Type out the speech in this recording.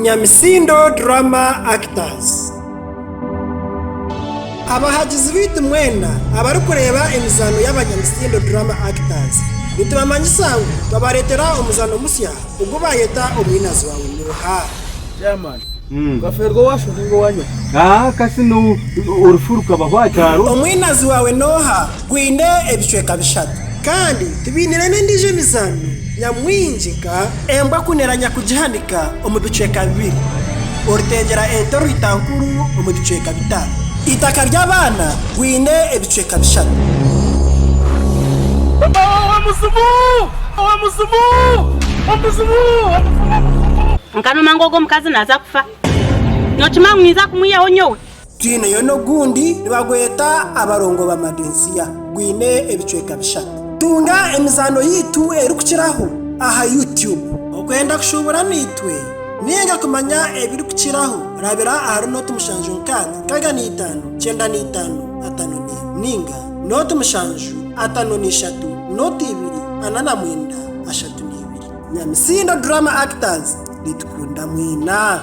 Nyamisindo Drama Actors. Abahagizi baitu mwena abarikureeba emizaano y'Abanyamisindo Drama Actors, nitubamanyisa ngu twabareetera omuzaano musya ogu baayeta Omwinazi Waawe N'oha? Chairman, okafeerwa owasho ninga owanyoko? Ah, kasi no orufu rukabaho aha kyaro. Omwinazi Waawe N'oha? Gwine ebicweka bishatu. Kandi tubainire n'endiijo emizaano nyamwingi nka. Embwa kunera nyakugihanika omu bicweka bibiri, Orutengyera ente orwitankuru omu bicweka bitaano. Eitaka ry'abaana gwine ebicweka bishatu. Nkanuma ngu ogwo mukazi naaza kufa. Nookimanya ngu ninza kumwihaho nyowe? Twineyo n'ogundi nibagweta Abarongo ba Madensiya gwine ebicweka bishatu. Tunga emizaano yaitu erikukiraho aha YouTube. Okwenda kushuubura naitwe ninga kumanya ebirikukiraho rabira ahari nooti mushanju nkaaga 65 95 51 ninga nooti mushanju 53 nooti ibiri 49 32. Nyamisindo Drama Actors nitukunda mwena.